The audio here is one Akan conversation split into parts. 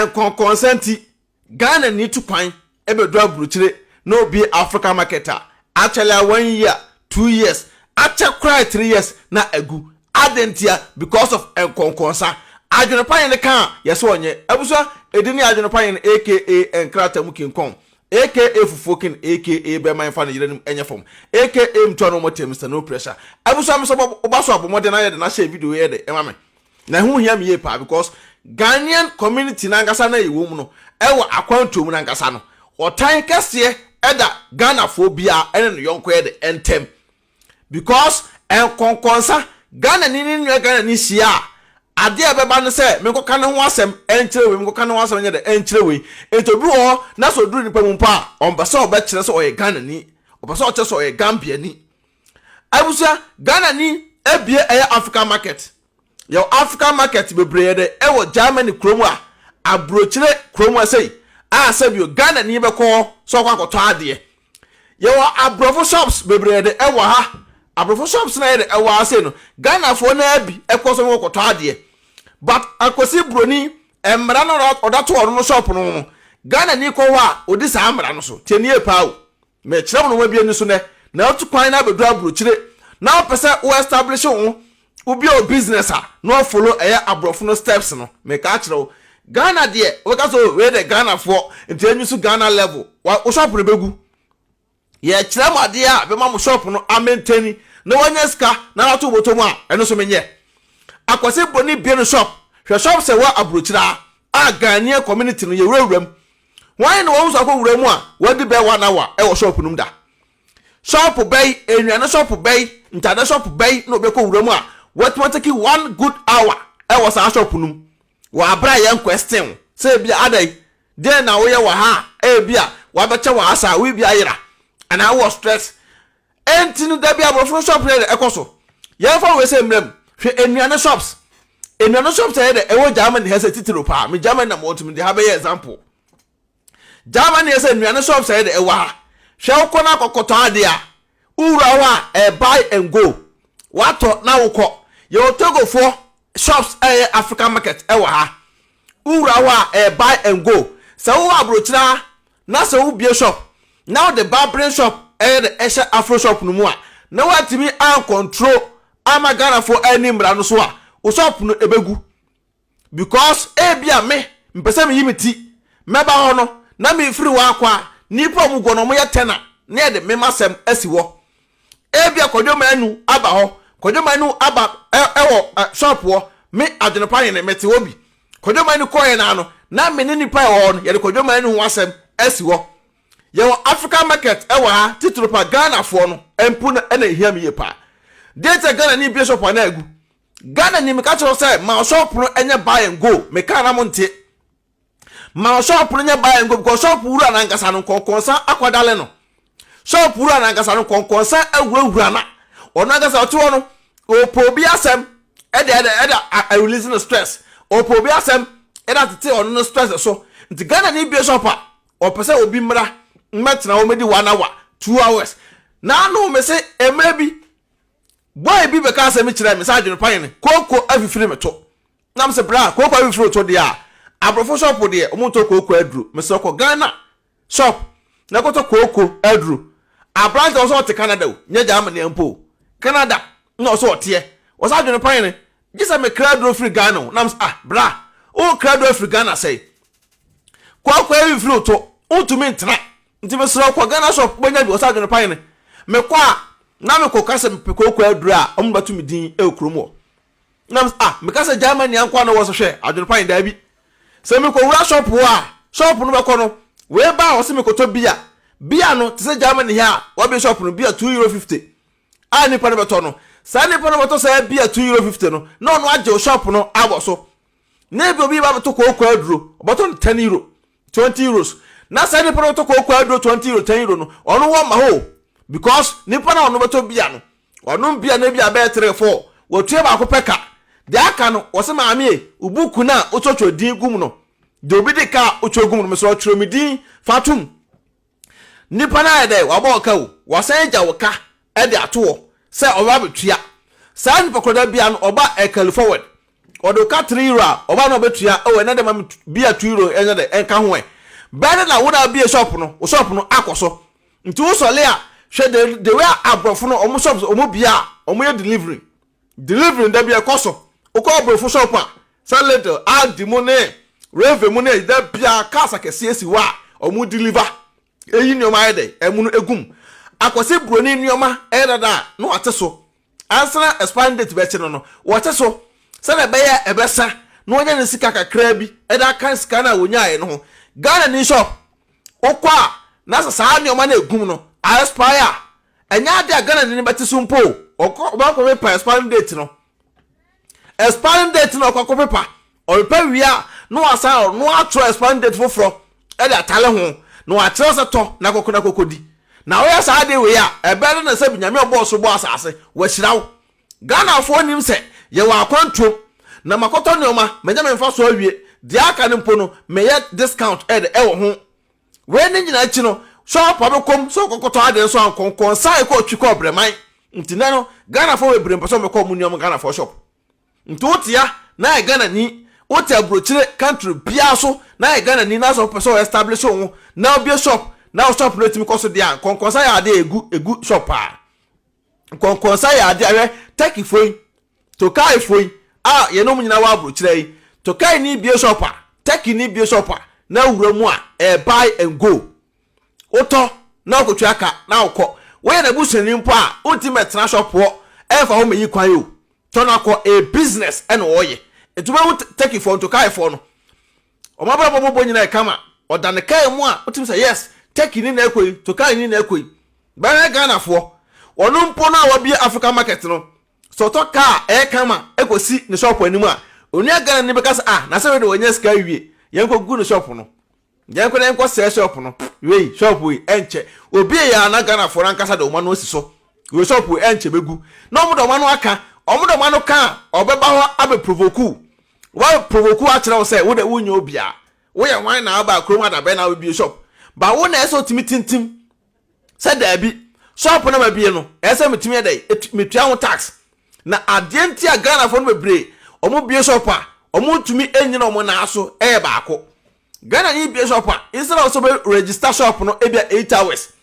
Nkɔnkɔnsa nti, Ghana ni tu kwan bɛdu aburokyire na obie Africa market a, akyɛle a one year, 2 years, akyɛ koraa 3 years na agu. Adɛn ntia? Because of nkɔnkɔnsa. Adwene pa yɛn ka a yɛsɛ ɔnyɛ. Abusua, edi ne Adwene Pa yɛn, aka Nkrataa mu King Kong, aka Fufuo King, aka Bɛrima nfa ne yere no ɛnyɛ fam, aka Mtua no ɔmɔ tɛ Mr No Pressure. Abusua, mi sɛ ɔba so abɔmɔden ayɛ de n'ahyɛ video yɛ de ɛma me na ɛho hia mi yie paa, because Ghanaian community n'ankasa na ɛwɔ mu no, ɛwɔ akwantuo mu n'ankasa no, ɔtan kɛseɛ ɛda Ghanafoɔ biara ɛne ne yɔnko yɛ de ɛntɛm, because nkɔnkɔnsa. Ghana ni ne nua Ghana ni hyia a, adeɛ a ɛbɛba no sɛ menkɔka ne ho asɛm ɛnkyerɛ wei, menkɔka ne ho asɛm nyɛ dɛ ɛnkyerɛ wei. Nti obi wɔ hɔ na sɛ oduru nipa mu mpo a, ɔmpɛ sɛ ɔbɛkyerɛ sɛ ɔyɛ Ghana ni, ɔpɛ sɛ ɔkyerɛ sɛ ɔyɛ Gambia ni. Abusua, Ghana ni ebie ɛyɛ African market. Yɛwɔ African market bebree dɛ ɛwɔ Germany kurom a, aburokyire kurom a sɛyi a, sɛbio Ghana ni bɛkɔ sɛ ɔkɔ akɔtɔ adeɛ. Yɛwɔ aborɔfo shops bebree de ɛwɔ ha. Aborɔfo shops na yɛ de ɛwɔ ha sei no, Ghanafoɔ naa bi ɛkɔ so wɔkɔtɔ adeɛ, but Akwasi Broni mmara no ɔda to ɔno no shop no, Ghana ni kɔ hɔ a, ɔdi saa mmara no so. Tie nie paa o, mɛkyerɛ mo noma bi ani so nɛ na ɔtu kwan na abɛduru aburokyire na ɔpɛ sɛ wo establish wo obi a o business a, na ɔfollow ɛyɛ aborɔfo no steps no. Mɛka akyerɛ wo, Ghana deɛ, wɔka sɛ wei de Ghanafoɔ nti enyi so Ghana level wa wo shop no bɛgu. Yɛkyerɛ mo adeɛ a bɛma mo shop no amaintain na wɔnyɛ sika na wato bɔtɔ mu a, ɛno nso menyɛ. Akwasi Broni bie no shop, hwɛ shop sɛ wɔ aburokyire a Ghanaian community no yɛwurawura mu. Wɔn na wɔn nso akɔ wura mu a, wɔde bɛɛ one hour ɛwɔ shop no mu da. Shop bɛyi, nnuane shop bɛyi, ntade shop bɛyi na obi kɔ wura mu a, wɔtuma take one good hour ɛwɔ saa shop no mu wɔ abira yɛn question sɛ ebi adan deɛ na woyɛ wɔ ha a, ebi a wabɛkyɛ wɔ ha saa, wobi ayera anaa wɔ stress. Ɛnti no, dabi, aborɔfo shop yɛ de ɛkɔ so. Yɛmfa wei sɛ mmerɛ mu, hwɛ nnuane shops, nnuane shops yɛ de ɛwɔ Germany ha sɛ titiro paa. Me Germany na mo wɔtumi de ha bɛyɛ example. Germany yɛ sɛ nnuane shops yɛ de ɛwɔ ha. Hwɛ, wokɔ na akɔkɔtɔ adeɛ a, wowura hɔ a, ɛyɛ buy and go, watɔ na wokɔ. Yɛwɔ Togofoɔ shops, ɛyɛ African market ɛwɔ ha. Wowura hɔ a, ɛyɛ buy and go. Sɛ wowɔ aburokyire na sɛ wobie shop na wode barbering shop ɛyɛ de ɛhyɛ Afro shop no mu a, na watumi ancontrol ama Ghanafoɔ ani mmara no so a, wo shop no ebegu, because ebi a me mpɛ sɛ meyi me ti mɛba hɔ no na mefiri hɔ akɔ a, nipa a ɔmo gɔ no, ɔmo yɛ tɛna na yɛde mema sɛm asi hɔ. Ebi a Kwadwo Manu aba hɔ, Kwadwo Manu aba ɛwɔ shop hɔ, me Adwenepa yɛn mete hɔ bi, Kwadwo Manu kɔɔ yɛn ano na me ne nipa ɛwɔ hɔ no, yɛde Kwadwo Manu ho asɛm asi hɔ. Yɛwɔ African market ɛwɔ ha, titiri pa Ghanafoɔ no mpo na ɛna ehia mi yie paa. Deɛ kyɛ Ghana ni bie shop ana egu Ghana ni, meka kyerɛ sɛ ma shop no ɛnyɛ buy and go. Meka na mo nte. Ma shop no nyɛ buy and go, because shop wura nankasa no, nkɔnkɔnsa akwadale no. Shop wura nankasa no, nkɔnkɔnsa awurawura na ɔno ankasa ɔte hɔ no, ɔpɛ obi asɛm ɛde ɛde ɛde a release no stress, ɔpɛ obi asɛm ɛde atete ɔno no stress so. Nti Ghana ni bie shop a, ɔpɛ sɛ obi mmra mmɛtena hɔ mɛdi one hour, 2 hours. Na ano me se mmerɛ bi, boy bi bɛka asɛm kyerɛ me sɛ, "Adwene pa yɛn kooko afifiri me to." Nam sɛ, "Bra, kooko afifiri to deɛ a, aborɔfo shop deɛ, ɔmo ntɔ kooko aduro. Mesɛ kɔ Ghana shop na kɔtɔ kooko aduro." Aberante wɔ sɛ ɔte Canada o, nyɛ Germany mpo o, Canada na ɔsɛ ɔteɛ. Ɔsɛ, "Adwene pa yɛn, gye sɛ mekra aduro firi Ghana o." Nam sɛ, "Ah, bra, o kra aduro firi Ghana sɛe, kooko afifiri to, wontumi ntena, nti mesrɛ kɔ Ghana shop, wobɛnya bi." Ɔsɛ, "Adwene pa yɛn, mekɔ a na mekɔ ka sɛ mepɛ kooko aduro a, ɔmo bɛto me din ɛwɔ kurom hɔ." Nam ah, meka sɛ Germany ankɔ na wɔ so. Hwɛ, Adwene pa yɛn, daabi, sɛ mekɔwura shop hɔ a, shop no bɛkɔ no wei ba a, ɔsɛ mekɔtɔ bia. Bia no te sɛ Germany ha a wabie shop no, bia €2.50 a nipa no bɛtɔ no, saa nipa no bɛtɔ saa bia €2.50 no na ɔno agye shop no abɔ so. Na ebi obi ba bɛtɔ kooko aduro, ɔbɛtɔ no €10, €20, na saa nipa no bɛtɔ kooko aduro €20, €10 no, ɔno wɔ ma hɔ, because nipa na ɔno bɛtɔ bia no, ɔno bia no bi a bɛyɛ three, four, wɔtua baako pɛ ka. Deɛ aka no, wɔsɛ, "Maame e, obuku no a wotwotwo din gum no deɛ, obi de ka a wotwa gum no, mesɛ ɔtwerɛ me din fa tom." Nipa no ayɛ dɛ wabɔ ɔka o, wasan agya wo ka ɛde ato hɔ sɛ ɔba abɛtua. Saa nipa kɔda bia no, ɔba ɛcarry forward. Ɔde wo ka €3 a, ɔba na ɔbɛtua, oh ɛnɛ de ma me bia €2 ɛnyɛ dɛ, ɛnka ho ɛ. Bɛyɛ dɛ na wo na abie shop no, wo shop no akɔ so. Nti wo sɔle a, hwɛ the way a aborɔfo no ɔmo shops ɔmo bia a, ɔmo yɛ delivery. Delivery da bi ɛkɔ so. Wokɔ aborɔfo shop a, sɛ Lidl, Aldi mu ne Rewe mu ne da bia cars akɛseɛ si hɔ a ɔmo deliver. Eyi nneɛma ayɛ dɛ, ɛmo no egum. Akwasi buroni nneɛma ɛyɛ dada a na wate so. Ansa na expiring date bɛkye no, wɔte so sɛdeɛ ɛbɛyɛ ɛbɛsa na wɔnya ne sika kakraa bi ɛde aka sika no a wɔnyaeɛ no ho. Ghana ni shop wokɔ a, na sɛ saa nneɛma no egum no expire a, ɛnyɛ ade a Ghana ni no bɛte so mpo. Ɔkɔ ɔbɛkɔ pepa expiring date no, expiring date no ɔkɔ akɔ pepa, ɔrepa wie a, na wasan ɔno atwerɛ expiring date foforɔ ɛde atale ho na wakyerɛ sɛ tɔ na kɔkɔ na kɔkɔ di. Na wɔyɛ saa de wei a, ɛbɛyɛ no sɛ Nyame ɔbɔɔ so bɔ asase wɔahyira wo. Ghanafoɔ nim sɛ yɛwɔ akwantuom na makɔtɔ nneɛma, manya me mfa so awie, deɛ aka no mpo no meyɛ discount ɛde ɛwɔ ho. Wei ne nyinaa akyi no, shop abɛkɔm sɛ ɔkɔkɔtɔ adeɛ nso ankɔnkɔnsa ɛkɔ ɔtwi kɔ ɔbrɛman. Nti nɛ no Ghanafoɔ bebree mpɛ sɛ ɔmɛkɔ ɔmo nnuam Ghanafoɔ shop. Nti wotea na yɛ Ghana ni, wote aburokyire country biara so na yɛ Ghana ni na sɛ wopɛ sɛ ɔyɛ establish wo ho na obie shop na wo shop no etumi kɔ so deɛ a, nkɔnkɔnsa yɛ adeɛ egu shop paa. Nkɔnkɔnsa yɛ adeɛ ahwɛ Turkeyfoɔ yi, Tokaifoɔ yi a yɛn nyinaa wɔ aburokyire yi. Tokai ni bie shop a, Turkey ni bie shop a, na wura mu a, ɛyɛ buy and go. Wotɔ na wokɔtua ka na wokɔ. Woyɛ n'abusuani mpo a, wontumi bɛtena shop hɔ ɛmfa hɔ mɛyi kwan o. Tɔ no akɔ, ɛyɛ business ɛna ɔyɛ. Nti wobɛhu Turkeyfoɔ, Tokaifoɔ no, ɔmo abrabɔ bɔbɔ nyinaa yɛ kama. Ɔda ne kaa mu a, wotumi sɛ yes, Turkey ni na ɛkɔ yi, Tokai ni na ɛkɔ yi. Bɛhwɛ Ghanafoɔ, ɔno mpo no a wabie Africa market no, sɛ ɔtɔ kaa ɛyɛ kama ɛkɔsi ne shop anim a, onua Ghana ni bɛka sɛ, ah, na sɛ wei de wɔnyɛ sika awie, yɛnkɔ gu ne shop no, yɛnkɔ na yɛnkɔ sɛɛ shop no. Wei shop yi ɛnkyɛ obi yɛ ana Ghanafoɔ no ankasa de ɔmo ano asi so, wei shop yi ɛnkyɛ bɛgu na ɔmo de ɔmo ano aka. Ɔmo de ɔmo ano ka a, ɔbɛba hɔ abɛ provoke wa provoke akyerɛ wo sɛ wo de wonyɛ obiara, woyɛ hwan na aba kurom adabɛn na wobie shop ba wo na ɛsɛ otumi tintim sɛ daabi, shop na mabie no ɛsɛ metumi yɛ dɛ metua ho tax. Na adeɛ nti a Ghanafoɔ no bebree ɔmo bie shop a ɔmo ntumi nyina ɔmo nan so ɛyɛ baako. Ghana ni bie shop a, instead of sɛ ɔbɛ register shop no ebia 8 hours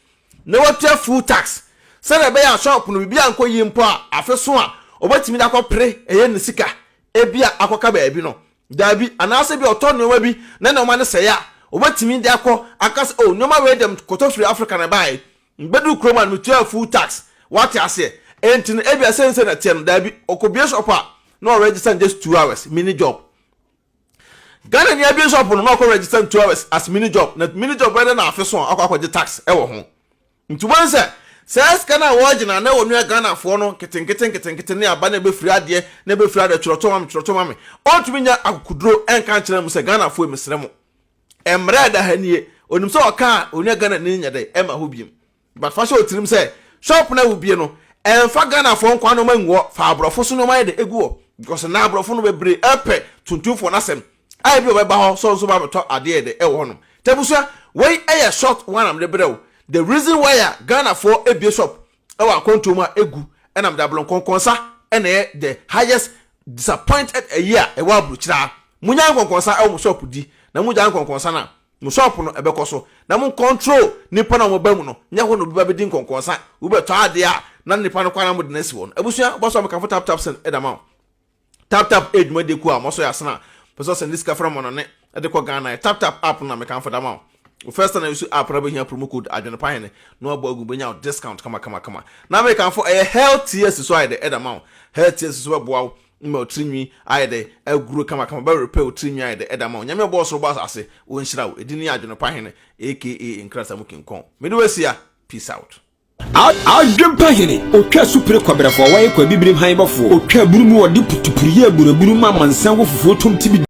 na watua full tax sɛdeɛ ɛbɛyɛ a shop no biribi ankɔ yie mpo a, afe so a ɔbɛtumi de akɔpere ɛyɛ ne sika ebia akɔka baabi no, daabi. Anaasɛ bi ɔtɔ nneɛma bi na nneɛma no sɛe a, ɔbɛtumi de akɔ aka sɛ, oh, nneɛma wei dɛm kɔtɔ firi Africa na ɛbaeɛ, mbɛdu kurom a metua full tax, wate aseɛ? Enti no ebia sɛ nsɛ na teɛ no, daabi, ɔkɔbie shop a na ɔregister in just 2 hours, mini job. Ghana ni abie shop no na ɔkɔ register in 2 hours as mini job, na mini job bɛyɛ na afe so a ɔkɔ akɔgye tax ɛwɔ ho. Nti wɔn sɛ sɛ sika no a wɔgyina na wɔn nua Ghanafoɔ no nketenkete nketenkete ne aba na ebɛfiri adeɛ na ebɛfiri adeɛ, twerɛtɔ ma me, twerɛtɔ ma me, ɔntumi nya akokoduro ɛnka nkyerɛ mu sɛ Ghanafoɔ, mesrɛ mo, mmerɛ ɛda ha nie. Onim sɛ ɔka a, onua Ghana ni nyɛ dɛ ɛma hɔ biem. But fa hyɛ otirim sɛ shop na wobie no, ɛnfa Ghanafoɔ nkwa nneɛma ngu hɔ, fa aborɔfo so nneɛma yɛ de egu hɔ, because na aborɔfo no bebree ɛpɛ tuntumfoɔ n'asɛm a ebi ɔbɛba hɔ sɛ ɔnso ba abɛtɔ adeɛ yɛ de ɛwɔ hɔnom. Tɛbusua wei ɛyɛ short one am de brɛ wo, the reason why a Ghanafoɔ ebie shop ɛwɔ akɔntuo mu a egu. Ɛnam de abolo nkɔnkɔnsa ɛna ɛyɛ the highest disappointed ɛyi a ɛwɔ aburokyire a. Munya nkɔnkɔnsa ɛwɔ mo shop di na mo gya nkɔnkɔnsa na mo shop no ɛbɛkɔ so na mo control nipa na wɔn ba mu no nyɛ hɔ na obi ba bɛdi nkɔnkɔnsa, wobɛtɔ adeɛ a na nipa no kwan na mo de no asi hɔ no. Abusua bɔsɔ amekafo Tap Tap Send ɛda ma wo. Tap Tap edwumadie kuo a mo so yɛ asena pɛ sɛ ɔsɛn sika fra mo no ne ɛde kɔ Ghana yɛ Tap Tap app no na mekamfo da ma wo. First time na use app na bɛhia promo code Adwene Hene na wabɔ agu, bɛnya wo discount kama kama kama. Na mekamfo ɛyɛ Health Tears so ayɛ dɛ ɛda ma wo. Health Tears so bɛboa wo ma wo tirinwi ayɛ dɛ aguro kama kama, bɛ repair wo tirinwi ayɛ dɛ ɛda ma wo. Nyame ɔbɔ ɔsoro bɔ asase wɔnhyira wo. Ɛdi ne Adwene Pa Hene aka Nkrasa mu Kinkɔn mede wasia. Peace out. Adwempa Hene otwa supere kɔbrɛfoɔ wɔyɛ kɔ abibirim han bɔfoɔ otwa aburu mu, ɔde putupuru yɛ aburaburu ma amansan wɔ fufuo tom tibi.